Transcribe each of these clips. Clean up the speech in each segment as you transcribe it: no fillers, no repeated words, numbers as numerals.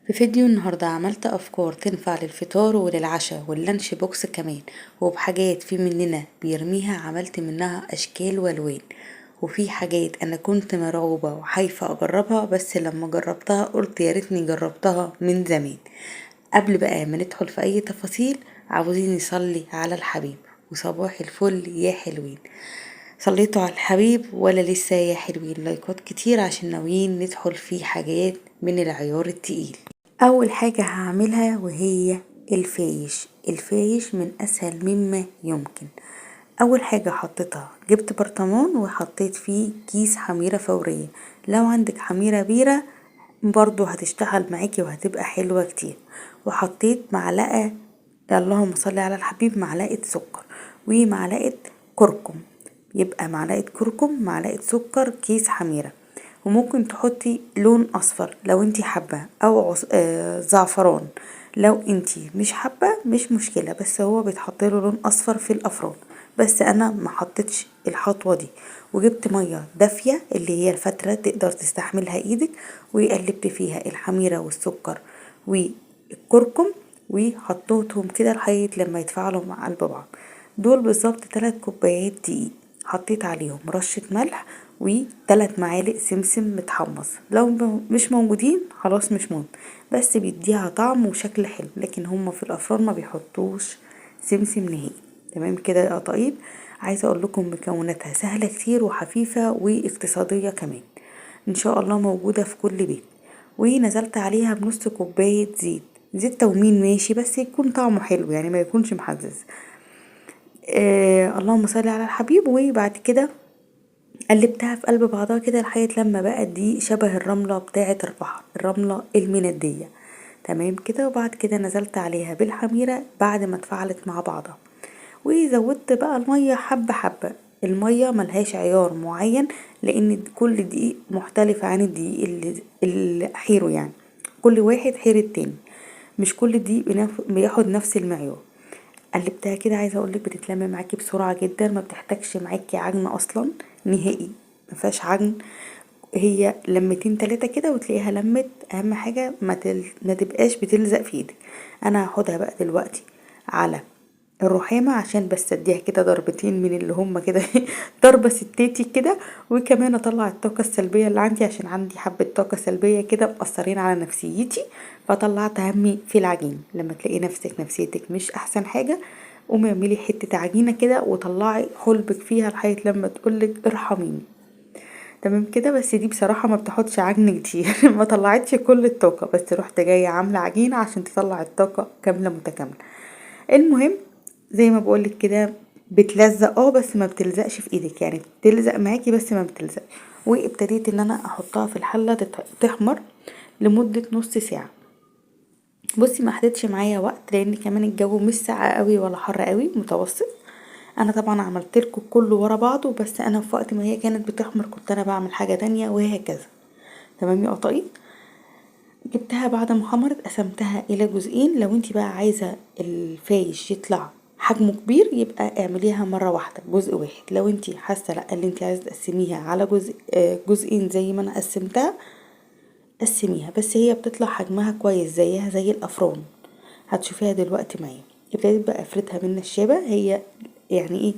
في فيديو النهاردة عملت أفكار تنفع للفطار وللعشاء وال lunch box كمان، وبحاجات في مننا بيرميها عملت منها أشكال والوان، وفي حاجات أنا كنت مرعوبة وخايفة أجربها، بس لما جربتها قلت يا ريتني جربتها من زمان. قبل بقى ما ندخل في أي تفاصيل عاوزين نصلي على الحبيب، وصباح الفل يا حلوين. صليتوا على الحبيب ولا لسه يا حلوين؟ لايكات كتير عشان ناويين ندخل في حاجات من العيار التقيل. اول حاجة هعملها وهي الفايش. الفايش من اسهل مما يمكن. اول حاجة حطيتها، جبت برطمان وحطيت فيه كيس خميرة فورية، لو عندك خميرة بيرة برضو هتشتغل معاكي وهتبقى حلوة كتير. وحطيت معلقة، اللهم صل على الحبيب، معلقة سكر ومعلقة كركم، يبقى معلقة كركم معلقة سكر كيس خميرة. وممكن تحطي لون اصفر لو انتي حابة، او زعفران لو انتي مش حابة مش مشكلة، بس هو بيتحط له لون اصفر في الافران، بس انا ما حطيتش الخطوة دي. وجبت مية دافية اللي هي الفترة تقدر تستحملها ايدك، وقلبت فيها الخميرة والسكر والكركم وحطيتهم كده لغاية لما يتفاعلوا مع قلب بعض. دول بالظبط 3 كوبايات دقيق، حطيت عليهم رشة ملح و3 معالق سمسم متحمص، لو مش موجودين خلاص مش مهم، بس بيديها طعم وشكل حلو، لكن هما في الافران ما بيحطوش سمسم نهائي. تمام كده يا قطايب. عايزه اقول لكم مكوناتها سهلة كتير وخفيفة واقتصادية كمان، ان شاء الله موجودة في كل بيت. ونزلت عليها بنص كوباية زيت، زيت تومين ماشي، بس يكون طعمه حلو يعني ما يكونش محزز. اللهم صل على الحبيب. وبعد كده قلبتها في قلب بعضها كده لحد لما بقى دي شبه الرملة بتاعة البحر، الرملة المندية. تمام كده. وبعد كده نزلت عليها بالخميرة بعد ما اتفاعلت مع بعضها، وزودت بقى المية حبة حبة. المية ملهاش عيار معين لان كل دقيق مختلف عن الدقيق اللي حيره، يعني كل واحد حير التاني، مش كل دقيق بياخد نفس المعيار. قلبتها كده، عايزه اقولك بتتلم معاكي بسرعة جدا، ما بتحتاجش معاكي عجن اصلا نهائي، ما فيهاش عجن، هي لمتين 3 كده وتلاقيها لمت. اهم حاجة ما تبقاش بتلزق في ايدك. انا هاخدها بقى دلوقتي على الرخامه عشان بس اديها كده ضربتين من اللي هم كده ضربه ستاتي كده، وكمان اطلع الطاقة السلبية اللي عندي عشان عندي حبه طاقة سلبية كده مأثرين على نفسيتي، فطلعت همي في العجين. لما تلاقي نفسك نفسيتك مش احسن حاجة قومي اعملي حتة عجينه كده وطلعي حلبك فيها لغاية لما تقولك ارحميني. تمام كده. بس دي بصراحة ما بتاخدش عجن كتير ما طلعتش كل الطاقة، بس رحت جاية عامله عجينه عشان تطلع الطاقة كاملة متكاملة. المهم زي ما بقولك كده بتلزق، بس ما بتلزقش في ايدك، يعني بتلزق معاكي بس ما بتلزقش. وابتديت ان انا احطها في الحلة تحمر لمدة نص ساعة. بصي ما اخدتش معايا وقت لان كمان الجو مش ساقع قوي ولا حر قوي، متوسط. انا طبعا عملت لكم كله ورا بعضه، بس انا في وقت ما هي كانت بتحمر كنت انا بعمل حاجة تانية وهكذا. تمام يا قطايب. جبتها بعد ما حمرت قسمتها الى جزئين. لو انتي بقى عايزه الفايش يطلع حجمه كبير يبقى اعمليها مرة واحدة جزء واحد، لو انتي حاسه لا اللي انتي عايزه تقسميها على جزئين زي ما انا قسمتها قسميها، بس هي بتطلع حجمها كويس زيها زي الافران، هتشوفيها دلوقتي معايا. ابتديت بقى افردها من النشابه، هي يعني ايه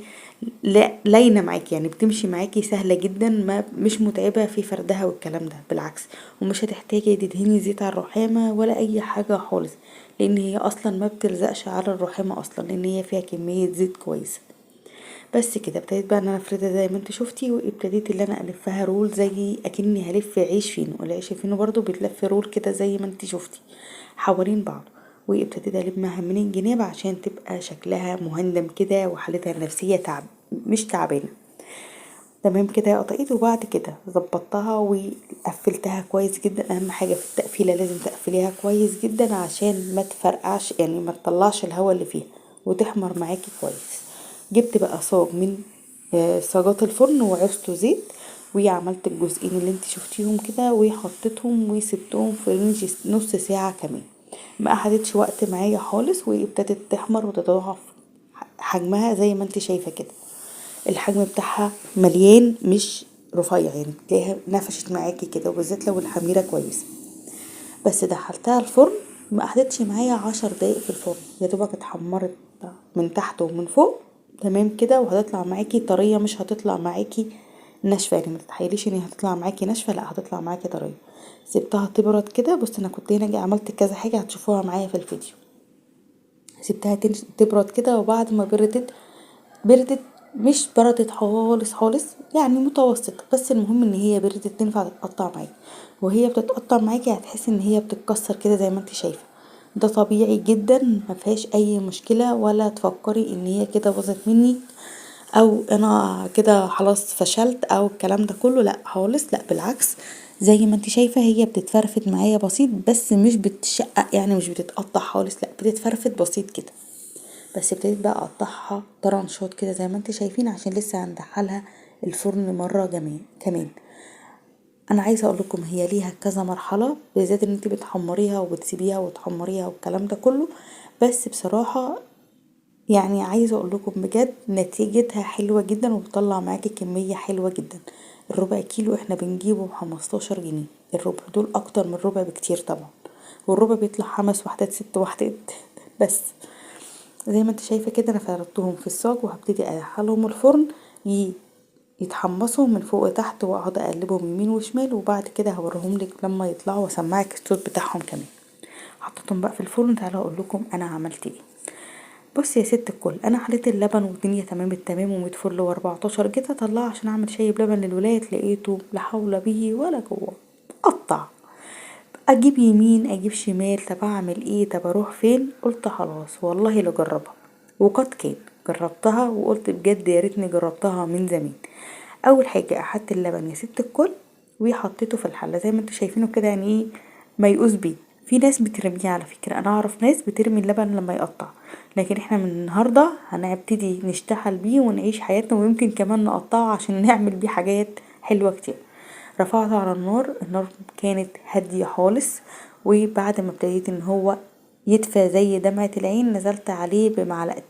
لا لينه معاكي، يعني بتمشي معاكي سهلة جدا، ما مش متعبة في فردها والكلام ده، بالعكس. ومش هتحتاجي تدهني زيت على الرخامه ولا اي حاجة خالص، لان هي اصلا ما بتلزقش على الرخامه اصلا، لان هي فيها كمية زيت كويسة. بس كده ابتديت بقى ان انا افردها زي ما انت شفتي، وابتديت ان انا الفها roll زي اكني هلف عيش فينو. العيش فينو برضو بيتلف roll كده زي ما انت شفتي حوالين بعض. وابتديت المها من الجناب عشان تبقى شكلها مهندم كده وحالتها النفسية تعب مش تعبانة. تمام كده يا قطايط. وبعد كده ظبطتها وقفلتها كويس جدا. اهم حاجة في التقفيله لازم تقفليها كويس جدا عشان ما تفرقعش، يعني ما تطلعش الهواء اللي فيها وتحمر معاكي كويس. جبت بقى صاج من صاجات الفرن وعصته زيت، وعملت الجزئين اللي انت شفتيهم كده وحطيتهم وسبتهم في range نص ساعة كمان، ما اخدتش وقت معايا خالص. وابتدت تحمر وتتضاعف حجمها زي ما انت شايفه كده، الحجم بتاعها مليان مش رفيع، يعني تلاقيها نفشت معاكي كده، وبالذات لو الخميره كويسة. بس دخلتها الفرن ما اخدتش معايا 10 دقايق في الفرن، يا دوبك اتحمرت من تحت ومن فوق تمام كده، وهتطلع معاكي طرية، مش هتطلع معاكي ناشفة. يعني ما تتخيليش ان هي هتطلع معاكي ناشفة، لا هتطلع معاكي طرية. سبتها تبرد كده. بص انا كنت هنا عملت كذا حاجة هتشوفوها معايا في الفيديو. سبتها تبرد كده، وبعد ما بردت مش بردت خالص خالص، يعني متوسط، بس المهم ان هي بردت تنفع تتقطع معاكي. وهي بتتقطع معاكي هتحسي ان هي بتتكسر كده زي ما انت شايفه، ده طبيعي جدا، ما فيهاش اي مشكلة، ولا تفكري ان هي كده باظت مني او انا كده خلاص فشلت او الكلام ده كله، لا خالص، لا بالعكس. زي ما انت شايفه هي بتتفرفت معايا بسيط، بس مش بتشقق، يعني مش بتتقطع خالص، لا بتتفرفت بسيط كده. بس ابتديت بقى اقطعها طرنشات كده زي ما انت شايفين، عشان لسه هندخلها الفرن مرة كمان. انا عايزه اقول لكم هي ليها كذا مرحلة، بالذات ان انت بتحمريها وبتسيبيها وتحمريها والكلام ده كله، بس بصراحة يعني عايزه اقول لكم بجد نتيجتها حلوة جدا، وبتطلع معاكي كمية حلوة جدا. الربع كيلو احنا بنجيبه ب15 جنيه، الربع دول اكتر من ربع بكتير طبعا، والربع بيطلع 5 وحدات 6 وحدات بس. زي ما انت شايفه كده انا فردتهم في الصاج، وهبتدي ادخلهم الفرن يتحمصوا من فوق وتحت، واقعد اقلبهم يمين وشمال، وبعد كده هوريهم لك لما يطلعوا واسمعك الصوت بتاعهم كمان. حطيتهم بقى في الفرن. تعالوا اقول لكم انا عملت ايه. بصي يا ست الكل، انا حليت اللبن والدنيا تمام التمام ومية فل و14، جيت اطلعه عشان اعمل شاي بلبن للولاد، لقيته لا حول به ولا قوة، قطع. اجيب يمين اجيب شمال، طب اعمل ايه، طب اروح فين؟ قلت خلاص والله لا اجربها، وقد كان جربتها، وقلت بجد يا ريتني جربتها من زمان. اول حاجة اخدت اللبن يا ست الكل وحطيته في الحلة زي ما انتوا شايفينه كده، يعني ايه ميؤوس بيه. في ناس بترميه على فكرة، انا اعرف ناس بترمي اللبن لما يقطع، لكن احنا من النهارده هنبتدي نشتغل بيه ونعيش حياتنا، ويمكن كمان نقطعه عشان نعمل بيه حاجات حلوة كتير. رفعته على النار، النار كانت هادية خالص، وبعد ما ابتديت ان هو يدفى زي دمعه العين نزلت عليه بمعلقه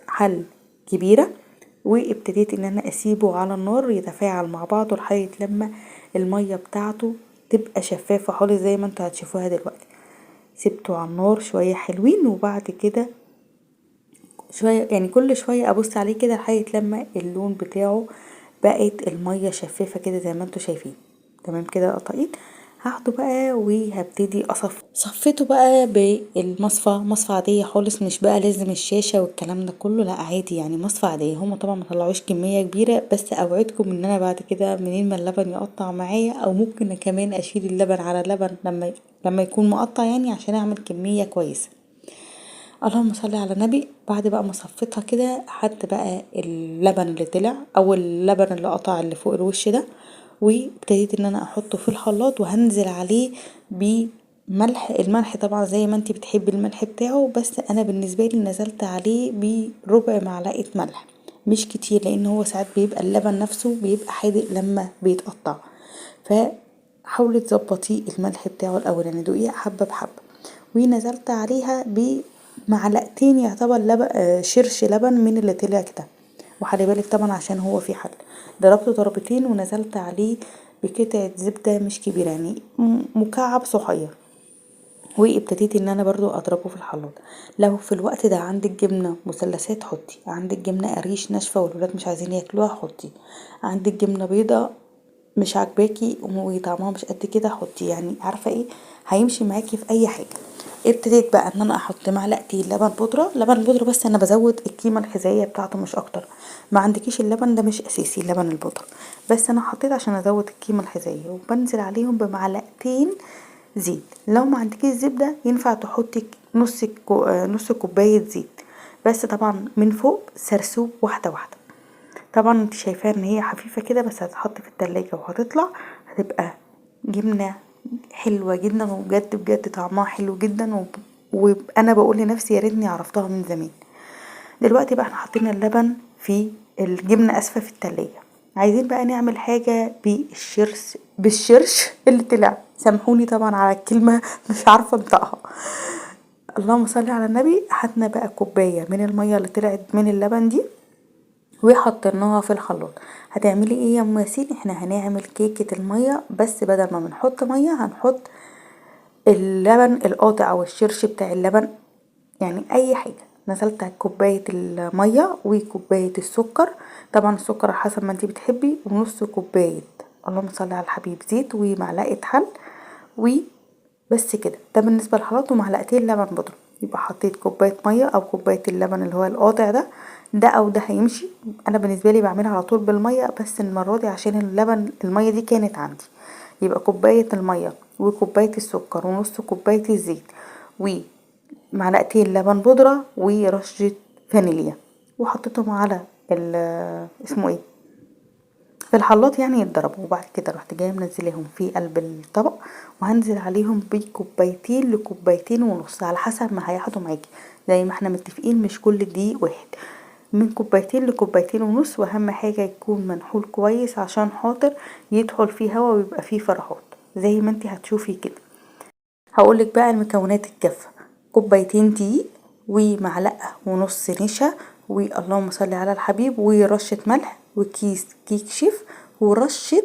حل كبيرة، وابتديت ان انا اسيبه على النار يتفاعل مع بعضه لحد لما المية بتاعته تبقى شفافة خالص زي ما انتوا هتشوفوها دلوقتي. سبته على النار شوية حلوين، وبعد كده شوية يعني كل شوية ابص عليه كده لحد لما اللون بتاعه بقت المية شفافة كده زي ما انتوا شايفين. تمام كده قطعين. هاخده بقى وهبتدي اصفي. صفيته بقى بالمصفى، مصفى عادية خالص، مش بقى لازم الشاشة والكلام ده كله، لا عادي يعني مصفى عادية. هما طبعا ما طلعوش كمية كبيرة، بس اوعدكم ان انا بعد كده منين ما اللبن يقطع معايا، او ممكن كمان اشيل اللبن على لبن لما يكون مقطع، يعني عشان اعمل كمية كويسة. اللهم صل على النبي. بعد بقى ما صفيتها كده، حط بقى اللبن اللي طلع او اللبن اللي قطع اللي فوق الوش ده، وابتديت ان انا احطه في الخلاط، وهنزل عليه بملح. الملح طبعا زي ما انتي بتحبي الملح بتاعه، بس انا بالنسبة لي نزلت عليه بربع معلقه ملح، مش كتير، لان هو ساعات بيبقى اللبن نفسه بيبقى حادق لما بيتقطع، فحاولي تظبطي الملح بتاعه الاول، يعني دوقيه حبه بحبه. ونزلت عليها بمعلقتين يعتبر لبن، شرش لبن من اللي طلع كده، وخلي بالك طبعا عشان هو في حل. ضربته ضربتين ونزلت عليه بقطعه زبدة مش كبيرة، يعني مكعب صغير، وابتديت ان انا برضو اضربه في الخلاط. لو في الوقت ده عندك جبنه مثلثات حطي، عندك جبنه قريش ناشفة والولاد مش عايزين ياكلوها حطي، عندك جبنه بيضة مش عاجباكي وطعمها مش قد كده حطي، يعني عارفه ايه هيمشي معاكي في اي حاجة. ابتديت بقى ان انا احط معلقتين لبن بودره، لبن بودره بس انا بزود القيمة الغذائية بتاعته مش اكتر. ما عندكيش اللبن ده مش اساسي لبن البودره، بس انا حطيت عشان ازود القيمة الغذائية. وبنزل عليهم بمعلقتين زيت. لو ما عندكيش زبدة ينفع تحطي نص كوباية زيت، بس طبعا من فوق سرسوب واحدة واحدة. طبعا انت شايفاها ان هي خفيفة كده، بس هتتحط في التلاجة وهتطلع هتبقى جبنه حلوة جدا، وبجد بجد طعمها حلو جدا، وانا بقول لنفسي يا ريتني عرفتها من زمان. دلوقتي بقى احنا حاطين اللبن في الجبنة اسفه في التلاجة، عايزين بقى نعمل حاجة بالشرش اللي طلع. سامحوني طبعا على الكلمة مش عارفه انطقها. اللهم صل على النبي. هاتنا بقى كوباية من المية اللي طلعت من اللبن دي وحطيناها في الخلاط. هتعملي ايه يا ام ياسين؟ احنا هنعمل كيكة المية، بس بدل ما بنحط مية هنحط اللبن القاطع او الشرش بتاع اللبن، يعني اي حاجة. نزلت على كوباية المية وكوبايه السكر، طبعا السكر على حسب ما انتي بتحبي، ونص كوباية اللهم صل على الحبيب زيت، ومعلقة خل، وبس كده. ده بالنسبة للخلاط. ومعلقتين لبن بودره. يبقى حطيت كوباية مية او كوباية اللبن اللي هو القاطع ده، ده او ده هيمشي. انا بالنسبة لي بعملها على طول بالمية، بس المرة دي عشان اللبن المية دي كانت عندي. يبقى كوباية المية وكوبايه السكر ونص كوباية الزيت ومعلقتين لبن بودره ورشه فانيليا، وحطيتهم على اسمه ايه في الخلاط يعني يتضربوا. وبعد كده رحت جاية منزلاهم في قلب الطبق، وهنزل عليهم بكوبايتين لكوبايتين ونص على حسب ما هياخدوا معاكي، زي ما احنا متفقين مش كل دقيق واحد، من كوبايتين لكوبايتين ونص. واهم حاجة يكون منحول كويس عشان خاطر يدخل فيه هوا ويبقى فيه فراغات زي ما انتي هتشوفي كده. هقولك بقى المكونات الجافه: كوبايتين دقيق ومعلقة ونص نشا، واللهم صل على الحبيب، ورشه ملح، وكيس كيك شيف، ورشه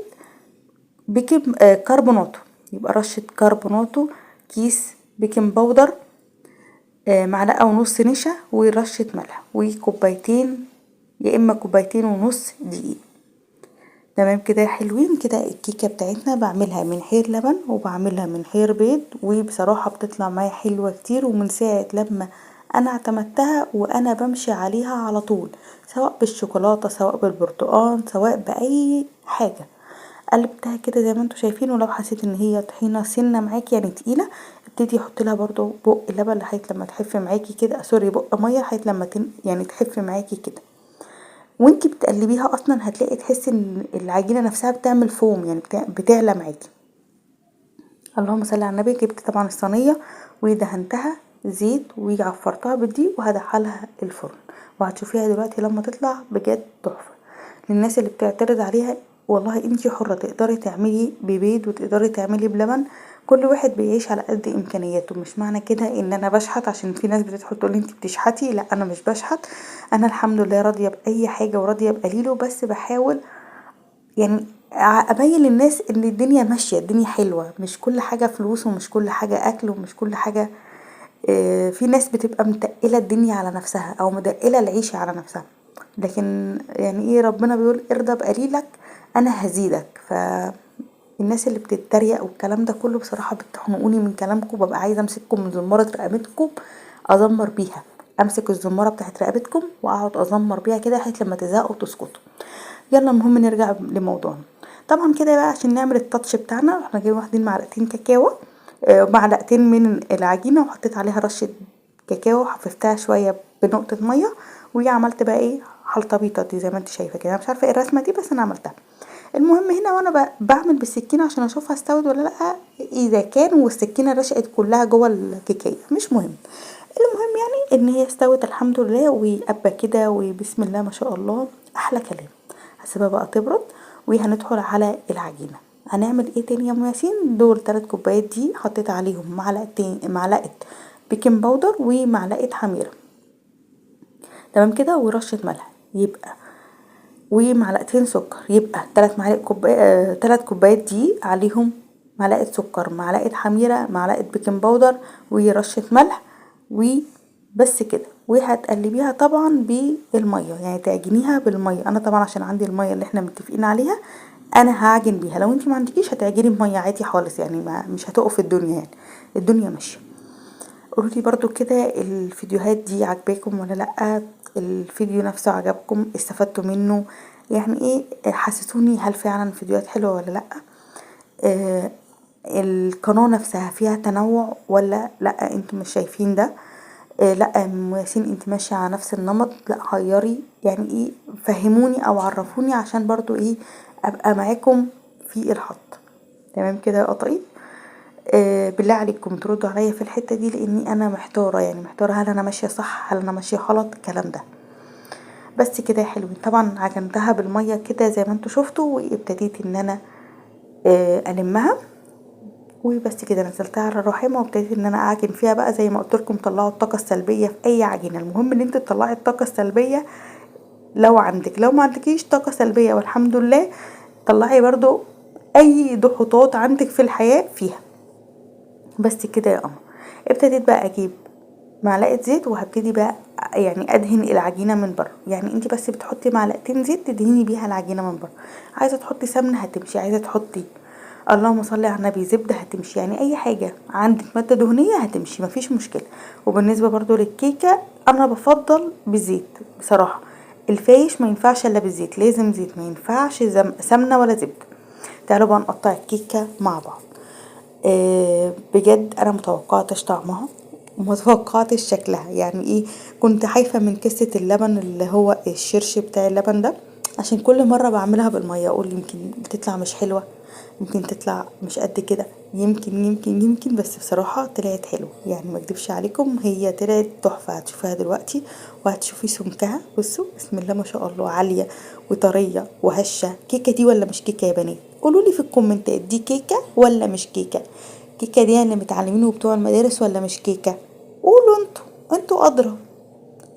baking كربوناتو. يبقى رشه كربوناتو، كيس baking powder، معلقه ونص نشا، ورشه ملح، وكوبايتين يا اما كوبايتين ونص دقيق. تمام كده يا حلوين. كده الكيكه بتاعتنا بعملها من غير لبن وبعملها من غير بيض، وبصراحة بتطلع معايا حلوة كتير. ومن ساعة لما انا اعتمدتها وانا بمشي عليها على طول، سواء بالشوكولاته سواء بالبرتقال سواء باي حاجة. قلبتها كده زي ما انتم شايفين. ولو حسيت ان هي طحينه سنة معاكي يعني تقيلة، ابتدي حط لها برضو بق لبن لحد لما تحف معاكي كده، sorry بق مية لحد لما يعني تحف معاكي كده. وانتي بتقلبيها اصلا هتلاقي تحسي ان العجينة نفسها بتعمل فوم، يعني بتعلى معاكي. اللهم صل على النبي. جبت طبعا الصينية ودهنتها زيت وعفرتها بالدقيق، وهدخلها الفرن، وهتشوفيها دلوقتي لما تطلع بجد تحفة. للناس اللي بتعترض عليها، والله انتي حره، تقدري تعملي ببيض وتقدري تعملي بلبن، كل واحد بيعيش على قد امكانياته. مش معنى كده ان انا بشحت، عشان في ناس بتدخل تقول لي انتي بتشحتي. لا انا مش بشحت، انا الحمد لله راضية باي حاجة وراضيه بقليله، بس بحاول يعني ابين للناس ان الدنيا ماشية، الدنيا حلوة، مش كل حاجة فلوس ومش كل حاجة اكل ومش كل حاجة. في ناس بتبقى متقله الدنيا على نفسها او مدقله العيشة على نفسها، لكن يعني ايه، ربنا بيقول ارضى بقليلك انا هزيدك. فالناس اللي بتتريق والكلام ده كله بصراحة بتخنقوني من كلامكم، ببقى عايزه امسككم من زماره رقبتكم ازمر بيها، امسك الزماره بتاعت رقبتكم واقعد ازمر بيها كده لحد لما تزهقوا وتسكتوا. يلا المهم نرجع لموضوعنا. طبعا كده بقى عشان نعمل ال touch بتاعنا، احنا جايبين واخدين معلقتين كاكاو، معلقتين من العجينة، وحطيت عليها رشه كاكاو وحففتها شوية بنقطة مية، وعملت بقى ايه حلطبيطه دي زي ما انت شايفه كده. انا مش عارفه ايه الرسمة دي بس انا عملتها. المهم هنا وانا بعمل بالسكينة عشان اشوفها استوت ولا لا، اذا كان والسكينة رشقت كلها جوه الكيكيه مش مهم. المهم يعني ان هي استوت الحمد لله، وقبه كده وبسم الله ما شاء الله احلى كلام. هسيبها بقى تبرد، وهندخل على العجينة. هنعمل ايه تاني يا ام ياسين؟ دول 3 كوبايات دي حطيت عليهم معلقه baking powder ومعلقة خميره، تمام كده، ورشه ملح، يبقى ومعلقتين سكر. يبقى 3 معالق كوباية، 3 كوبايات دقيق عليهم معلقه سكر، معلقه خميره، معلقه baking powder، ورشه ملح، وبس كده. وهتقلبيها طبعا بالمية، يعني تعجنيها بالمية. انا طبعا عشان عندي المية اللي احنا متفقين عليها انا هعجن بيها، لو انت ما عندكيش هتعجني بميه عادي خالص، يعني ما مش هتقف الدنيا، يعني الدنيا ماشية. قولوا لي برضو كده الفيديوهات دي عجباكم ولا لا، الفيديو نفسه عجبكم، استفدتوا منه، يعني ايه، حسسوني هل فعلا الفيديوهات حلوة ولا لا، القناة نفسها فيها تنوع ولا لا، انتوا مش شايفين ده، لا ام ياسين انت ماشية على نفس النمط، لا غيري، يعني ايه، فهموني او عرفوني عشان برضو ايه ابقى معاكم في الخط. تمام كده يا قطايط. بالله عليكم تردوا عليا في الحتة دي، لاني انا محتارة، يعني محتارة هل انا ماشية صح هل انا ماشية غلط الكلام ده. بس كده يا حلوين. طبعا عجنتها بالمية كده زي ما انتوا شفتوا، وابتديت ان انا المها، وبس كده نزلتها على الرحامه وابتديت ان انا اعجن فيها بقى زي ما قلت لكم. طلعوا الطاقة السلبية في اي عجينه، المهم ان انت تطلعي الطاقة السلبية لو عندك، لو ما عندكيش طاقة سلبية والحمد لله طلعي برضو اي ضغوطات عندك في الحياة فيها. بس كده يا قمر. ابتديت بقى اجيب معلقه زيت، وهبتدي بقى يعني ادهن العجينة من بره. يعني انت بس بتحطي معلقتين زيت تدهني بيها العجينة من بره. عايزه تحطي سمنه هتمشي، عايزه تحطي اللهم صل على النبي زبدة هتمشي، يعني اي حاجة عندك مادة دهنية هتمشي، مفيش مشكلة. وبالنسبة برضو للكيكه انا بفضل بالزيت بصراحة، الفايش ما ينفعش الا بالزيت، لازم زيت، ما ينفعش سمنه ولا زبدة. تعالوا بقى نقطع الكيكه مع بعض. بجد انا متوقعتش طعمها ومتوقعتش شكلها، يعني ايه كنت خايفة من كسه اللبن اللي هو الشرش بتاع اللبن ده، عشان كل مرة بعملها بالمية اقول يمكن تطلع مش حلوة، يمكن تطلع مش قد كده، يمكن يمكن يمكن، بس بصراحة طلعت حلوة، يعني ما اكدبش عليكم هي طلعت تحفة. هتشوفيها دلوقتي وهتشوفي سمكها. بصوا بسم الله ما شاء الله، عالية وطريه وهشه. كيكة دي ولا مش كيكة يا بنات؟ قولوا لي في الكومنتات، دي كيكة ولا مش كيكة؟ كيكة دي يعني متعلمينه بتوع المدارس ولا مش كيكة؟ قولوا انتوا ادرى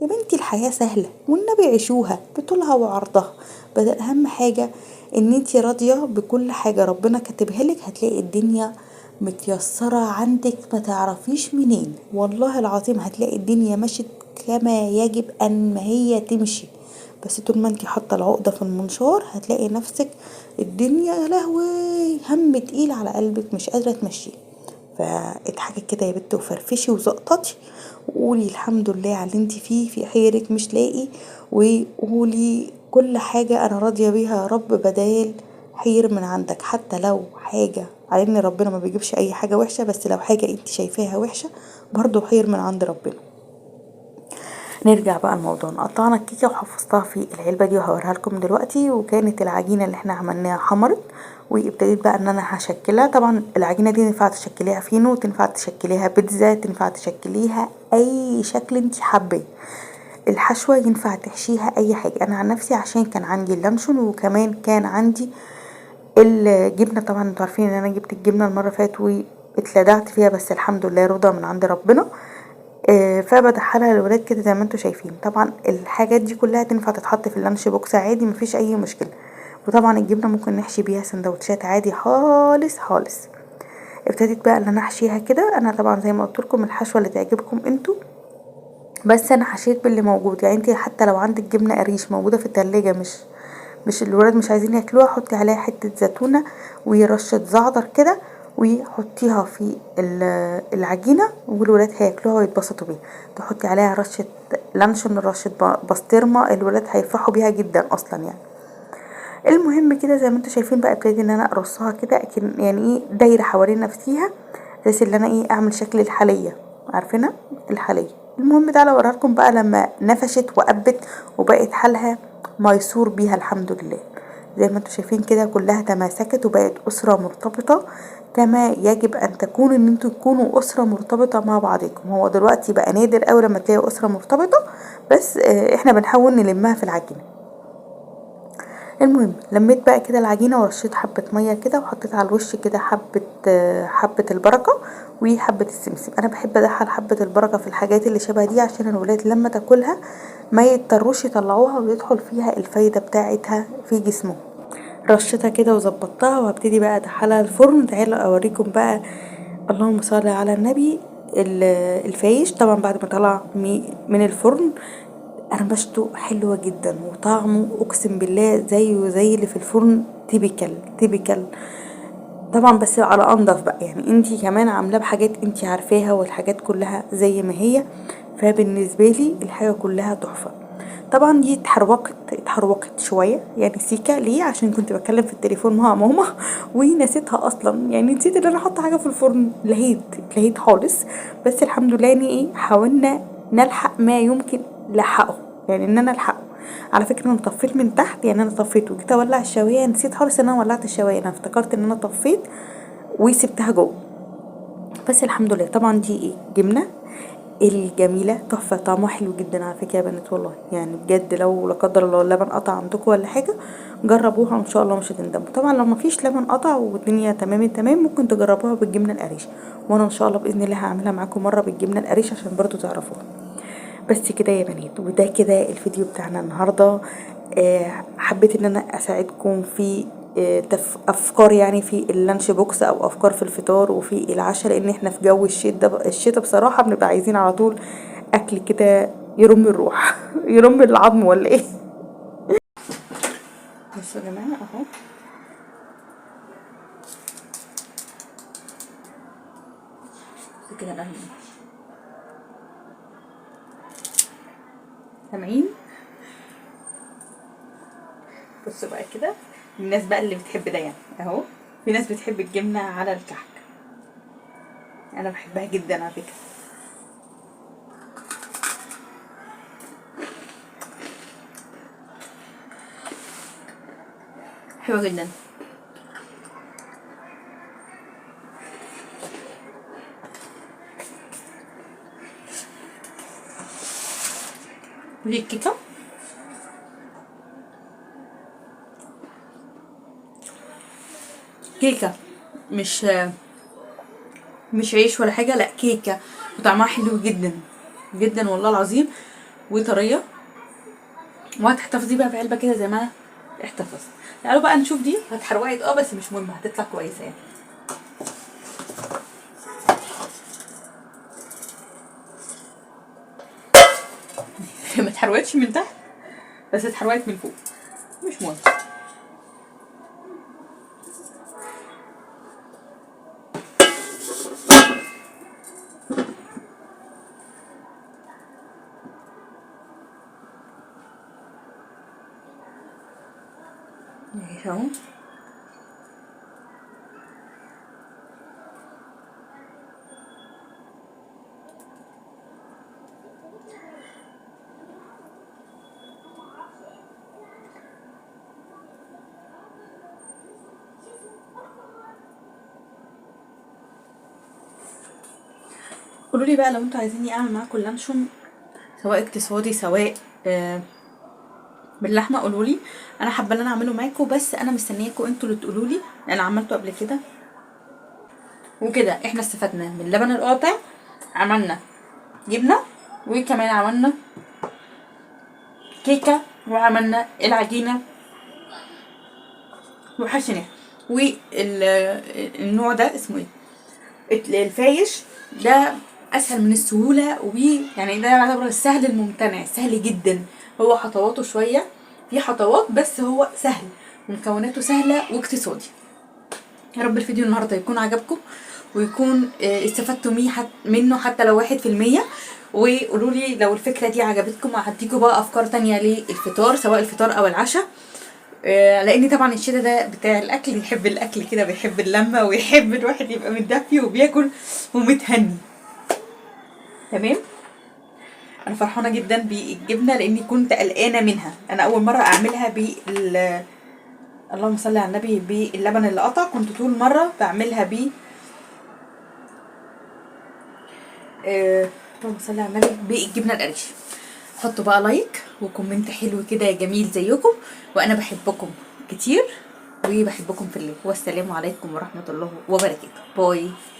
يا بنتي. الحياة سهلة والنبي عيشوها بطولها وعرضها، بدل اهم حاجة ان انتي راضية بكل حاجة ربنا كاتبها لك، هتلاقي الدنيا متيسره عندك ما تعرفيش منين، والله العظيم هتلاقي الدنيا مشت كما يجب ان ما هي تمشي. بس طول ما انتي حاطه العقدة في المنشار هتلاقي نفسك الدنيا يا لهوي هم تقيل على قلبك مش قادرة تمشيه. فاضحكي كده يا بت وفرفشي وزقططي وقولي الحمد لله على اللي انتي فيه، في خيرك مش لاقي، وقولي كل حاجة انا راضية بيها يا رب بدال خير من عندك. حتى لو حاجة، على ان ربنا ما بيجيبش اي حاجة وحشة، بس لو حاجة انتي شايفاها وحشة برضو خير من عند ربنا. نرجع بقى الموضوع. قطعنا الكيكه وحفظتها في العلبة دي وهوريها لكم دلوقتي. وكانت العجينة اللي احنا عملناها حمرت، وابتديت بقى ان انا هشكلها. طبعا العجينة دي ينفع تشكليها فينو، تنفع تشكليها بيتزا، تنفع تشكليها اي شكل انت حباه. الحشوه ينفع تحشيها اي حاجة. انا عن نفسي عشان كان عندي اللانشون وكمان كان عندي الجبنة، طبعا انتوا عارفين ان انا جبت الجبنة المرة اللي فاتت واتلدعت فيها، بس الحمد لله رضا من عند ربنا. فبدخلها للولاد كده زي ما انتوا شايفين. طبعا الحاجات دي كلها تنفع تتحط في ال lunch box عادي، مفيش اي مشكلة. وطبعا الجبنة ممكن نحشي بيها سندوتشات عادي خالص خالص. ابتديت بقى ان انا احشيها كده. انا طبعا زي ما قلت لكم الحشوه اللي تعجبكم انتوا، بس انا حشيت باللي موجود. يعني انت حتى لو عندك جبنه قريش موجودة في التلاجة مش الولاد مش عايزين ياكلوها، حطي عليها حتة زيتونه ورشه زعتر كده وحطيها في العجينة والولاد هياكلوها ويتبسطوا بيها. تحطي عليها رشه لانشون، رشه بسطرمه، الولاد هيفرحوا بيها جدا اصلا يعني. المهم كده زي ما انتوا شايفين بقى ابتديت ان انا ارصها كده، يعني ايه دايرة حوالين نفسيها، بحيث ان انا ايه اعمل شكل الحلية، عارفينها الحلية. المهم تعالوا اوريها لكم بقى لما نفشت وقبت وبقت حالها ميسور بيها الحمد لله. زي ما انتوا شايفين كده كلها تماسكت وبقت اسره مرتبطة كما يجب ان تكون، ان انتوا تكونوا اسره مرتبطة مع بعضكم. هو دلوقتي بقى نادر قوي لما تلاقي اسره مرتبطة، بس احنا بنحاول نلمها في العجينة. المهم لميت بقى كده العجينة ورشيت حبه مية كده، وحطيت على الوش كده حبه البركة وحبه السمسم. انا بحب ادخل حبه البركة في الحاجات اللي شبه دي عشان الولاد لما تاكلها ما يضطروش يطلعوها ويدخل فيها الفايدة بتاعتها في جسمهم. رشيتها كده وظبطتها، وهبتدي بقى ادخلها الفرن. تعالوا اوريكم بقى اللهم صل على النبي الفايش. طبعا بعد ما طلع من الفرن قرمشته حلوة جدا، وطعمه اقسم بالله زيه زي اللي في الفرن، typical typical طبعا، بس على انضف بقى. يعني انتي كمان عاملاه بحاجات انتي عارفاها والحاجات كلها زي ما هي، فبالنسبه لي الحاجة كلها تحفة. طبعا دي اتحروقت شوية يعني سيكه، ليه؟ عشان كنت بتكلم في التليفون مع ماما ونسيتها اصلا، يعني نسيت ان انا احط حاجة في الفرن، لهيت خالص. بس الحمد لله يعني ايه حاولنا نلحق ما يمكن لحقه، يعني ان انا الحقه. على فكرة انا طفيت من تحت، يعني انا طفيت وجيت اولع الشوايه نسيت خالص ان انا ولعت الشوايه، انا افتكرت ان انا طفيت وسبتها جوه، بس الحمد لله. طبعا دي ايه جبنه الجميلة تحفة، طعمها حلو جدا على فكرة يا بنات والله، يعني بجد لو لا قدر الله اللبن قطع عندكم ولا حاجة جربوها وان شاء الله مش هتندموا. طبعا لو ما فيش لبن قطع والدنيا تمام التمام ممكن تجربوها بالجبنه القريش، وانا ان شاء الله باذن الله هعملها معاكم مرة بالجبنه القريش عشان برضو تعرفوها. بس كده يا بنات، وده كده الفيديو بتاعنا النهارده. حبيت ان انا اساعدكم في افكار يعني في ال lunch box، او افكار في الفطار وفي العشاء، لان احنا في جو الشتاء بصراحة بنبقى عايزين على طول اكل كده يرم الروح يرم العظم ولا ايه. بصوا يا جماعة اهو، كده القلم سامعين؟ بصوا بقى كده، الناس بقى اللي بتحب ده يعني اهو، في ناس بتحب الجبنة على الكحك، انا بحبها جدا على فكرة. حلوة جدا. ودي الكيكه، كيكة مش عيش ولا حاجة، لا كيكة، وطعمها حلو جدا جدا والله العظيم، وطريه، وهتحتفظي بقى في علبة كده زي ما انا احتفظت. تعالوا بقى نشوف دي هتحروقت، بس مش مهم، هتطلع كويسة يعني. ما اتحروقتش من تحت بس اتحروقت من فوق، مش مهم. اهو قولوا لي بقى لو انتوا عايزيني اعمل معاكم اللانشون، سواء اقتصادي سواء باللحمه، قولوا لي، انا حابة ان انا اعمله معاكم، بس انا مستنياكم انتوا اللي تقولوا لي، انا عملته قبل كده. وكده احنا استفدنا من لبن القاطع، عملنا جبنه، وكمان عملنا كيكة، وعملنا العجينة وحشيناها. والنوع ده اسمه ايه؟ الفايش ده اسهل من السهولة، ويعني ده يعتبر السهل الممتنع، سهل جدا. هو خطواته شوية، في خطوات بس هو سهل ومكوناته سهلة واقتصادي. يا رب الفيديو النهارده يكون عجبكم ويكون استفدتوا منه حتى لو 1%. وقولوا لي لو الفكرة دي عجبتكم، هديكوا بقى افكار تانية للفطار، سواء الفطار او العشاء، لان طبعا الشتا ده بتاع الاكل، يحب الاكل كده، بيحب اللمة، ويحب الواحد يبقى متدفي وبياكل ومتهني. تمام. انا فرحانة جدا بالجبنه لاني كنت قلقانة منها، انا اول مرة اعملها بال، اللهم صل على النبي، باللبن اللي قطع. كنت طول مرة بعملها ب اللهم صل على النبي بالجبنه القريش. حطوا بقى like و comment حلو كده جميل زيكم، وانا بحبكم كتير وبحبكم في الله. والسلام عليكم ورحمة الله وبركاته. bye.